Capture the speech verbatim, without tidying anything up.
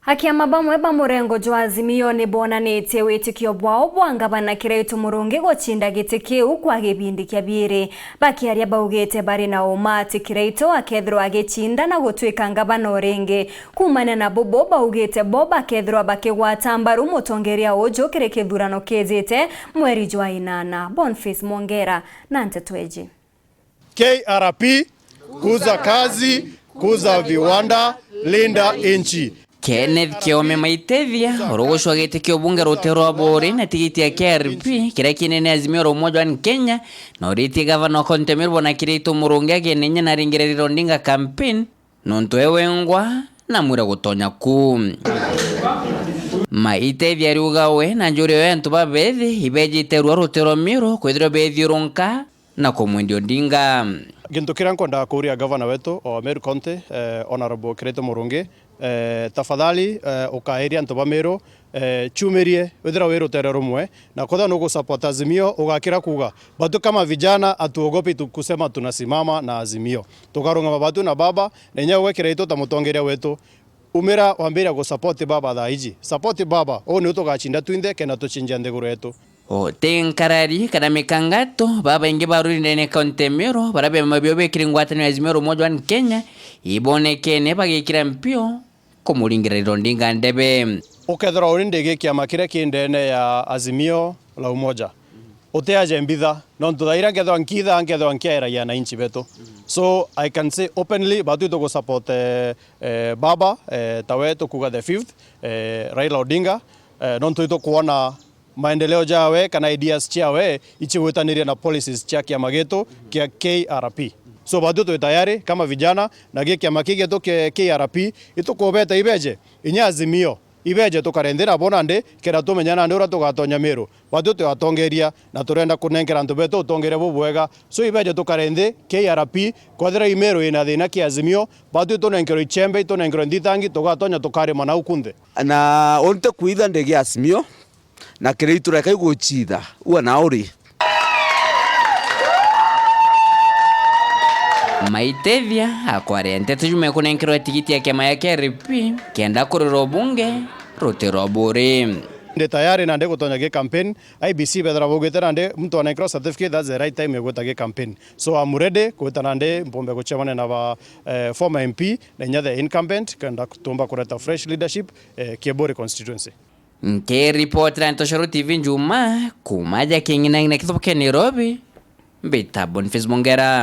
Akiama bamwe ba murengo jwa Azimio ni bonanitie witikio bwao bwa ngavana Kiraitu Murungi gucinda giti kiu kwa gibindi kia biiri. Bakiaria baugite bari na uma ati Kiraitu akethirwa agicinda na gutwika ngavana o ringi. Kuumania na bubu, baugite bo bakethirwa bakigwata mbaru mutongeria uju kiri kithurano kijite mweri jwa inana. Boniface Mwongera na nteto iji. K R P, kuza kazi, kuza viwanda, linda nchi. Kenneth Kiome Maitethia, uria ugucwa giti kia ubunge rutere rwa Buuri na tigiti ya K R P, kiria kinene Azimio la Umoja One Kenya, na uritie gavana wa kaunti ya Meru Bwana Kiraitu Murungi agienenye na aringire Raila Odinga campaign, nontu e wengwa na mwira gutonya ku. Maitethia ariuga we na njuri ya antu babethi ibejite rua rutere rwa Meru kwithirwa bethiurunka na kumwendia Odinga. Gintu kiria nkwendaga kuuria gavana wetu wa Meru County, eh, Honourable Kiraitu Murungi, eh, tafadhali, eh, ukairia antu ba Meru, eh, ciumirie, withira wi rutere rumwe, na kwethira nugusupport Azimio, ugakira kuuga, batu kama vijana hatuogopi tu-, kusema tunasimama na Azimio. Tukarungama batu na baba, na inya gwe Kiraitu ta mutongeria wetu, umira wambiria gusupport baba thaa iji. Support baba, uu niu tugacinda twinthe kenda tucinjia nthiguru yetu. Uti nkarari kana mikangato, babaingi ba rurindene kaunti ya Meru, baria biama bio bikiri ngwataniro ya Azimio la Umoja One Kenya, ibonekene bagikira mpio kumuringira Raila Odinga ndebe. Ukethirwa uri ndi gi kiama kiria ki ndene ya Azimio la Umoja, utiaje mbitha, nontu thaa iria nkethirwa nkitha, nkethirwa nkiairagia ananchi betu. So I can say openly, batu itugusupport, eh, eh, baba, eh, tawe tukuga the fifth, eh, Raila Odinga, eh, nontu itukwona maendeleo jawe kana ideas ciawe icigwitaniria na policies cia kiama gitu kia K R P. So batu twi tayari kama vijana na gi kiama ki gitu kia K R P, itukubeta ibeje inya Azimio, ibeje tukare nthi nabo nandi kenda tumenya nandi uria tugatonya Meru. Batu twi atongeria na turenda kunenkera antu betu utongeria bubwega. So ibeje tukare nthi K R P, kwethira i Meru ina thina kia Azimio, batu itunenkerwe ichembe, itunenkerwe nthitangi, tugatonya tukarima nau kunthe. Na unte kwitha ndi gi Azimio, na Kiraitu reka igucitha, ua na uri. Maitethia akwaria nteto juma ikunenkerwa tigiti ya kiama ya K R P kenda kurira ubunge rutere rwa Buuri. Ndi tayari na ndi gutonya gi campaign. I B C bethira baugite nandi muntu anenkerwa certificate, that's the right time ya gwita gi campaign. So I'm ready gwita nandi mpumbe gucemania na ba, eh, former M P na inya the incumbent kenda tumba kureta fresh leadership, eh, Kieburi constituency. Nkiripotera Ntoshoro T V Njuma kuuma aja King'inang'ina kithubu kia Nairobi, mbita Boniface Mongera.